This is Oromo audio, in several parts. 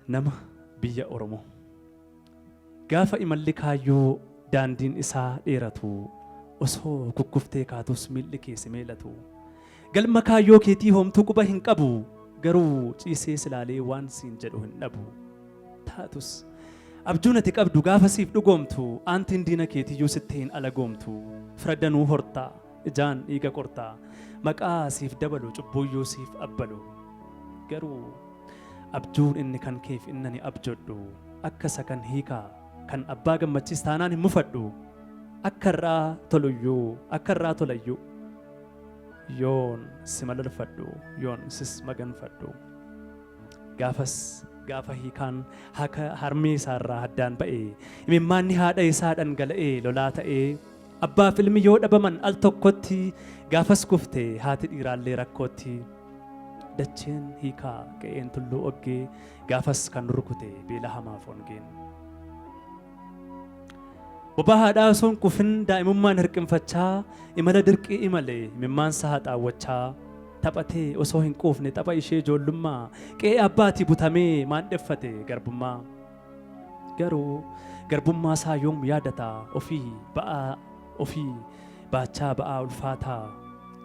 Nama biyya Oromoo. Gaafa imalli kaayyoo daandiin isaa dheeratu osoo kukkuftee kaatus miilli kee si meelatu. Galma kaayyoo keetii homtuu quba hin qabu garuu ciisee silaalee waan siin jedhu hin dhabu. Taatus abjuun ati qabdu gaafa siif dhugoomtu aantiin diina keetiyyuu sitti hin alagoomtu. Fira danuu horta ijaan dhiiga qorta maqaa siif dabalu cubbuuyyuu siif abbalu. Garuu abjuun inni kan keef inni ani abjodhu akka isa kan hiikaa kan abbaa gammachiis taanaan hin mufadhu. Akka irraa toluyyuu akka irraa tolayyuu yoon si malalfadhu yoon sis maganfadhu. Gaafas gaafa hiikaan haka harmee isaarraa addaan ba'e imimmaanni haadha isaa dhangala'ee lolaa ta'ee abbaaf ilmi yoo dhabaman al tokkotti gaafas kufte haati dhiiraallee rakkootti. Dacheen hiikaa qe'een tulluu oggee gaafas kan rukute beela hamaaf ongeen. Bobaa haadhaa osoo hin quufin daa'imummaan hirqinfachaa imala dirqii imale imimmaansaa haxaawwachaa taphatee osoo hin quufne tapha ishee ijoollummaa qe'ee abbaatii butamee maandheffate garbummaa. Garuu garbummaa isaa yoom yaadata ofii ba'aa ofii baachaa ba'aa ulfaataa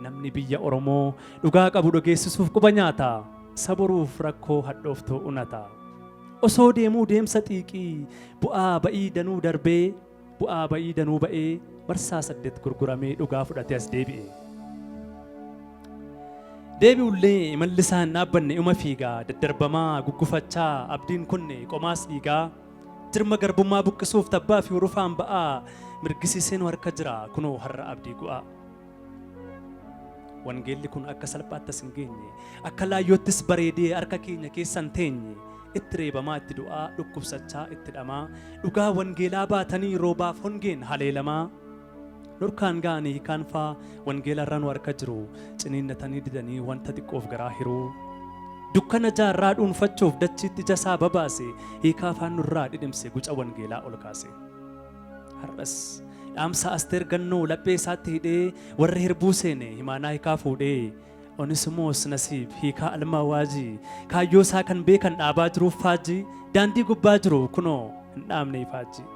namni biyya Oromoo dhugaa qabu dhageessisuuf quba nyaata saboruuf rakkoo hadhooftuu unata. Osoo deemuu deemsa xiiqii bu'aa ba'ii danuu darbee bu'aa ba'ii danuu ba'ee marsaa saddet gurguramee dhugaa fudhatee as deebi'e. Deebi'ullee imalli isaa hin dhaabbanne uma fiigaa daddarbamaa guggufachaa abdiin kunne qomaas dhiigaa jirma garbummaa buqqisuuf tabbaa fi hurufaan ba'aa mirgisiisee nu harka jira kunoo har'a abdii gu'aa. Wangeelli kun akka salphaatti as hin geenye, akka laayyoottis bareedee harka keenya keessa hin teenye, itti reebamaa, itti du'aa, dhukkubsachaa, itti dhamaa, dhugaa wangeelaa baatanii roobaaf hongeen haleelamaa, nurkaan ga'anii hiikaan faa wangeela irra nu harka jiru ciniinnatanii didanii wanta xiqqoof garaa hiruu. Dukkana jaarraa dhuunfachuuf dachiitti ija isaa babaase, hiikaa afaan nurraa dhidhimse guca wangeelaa ol kaase. Har'as dhaamsa Asteer Gannoo laphee isaatti hidhee warri hirbuu seene himaanaa hiikaa fuudhee Onisimoos Nasiib hiikaa Almaa Waajii kaayyoo isaa kan beekan dhaabaa jiruuf faajjii daandii gubbaa jiru kunoo hin dhaabne ifaajjii.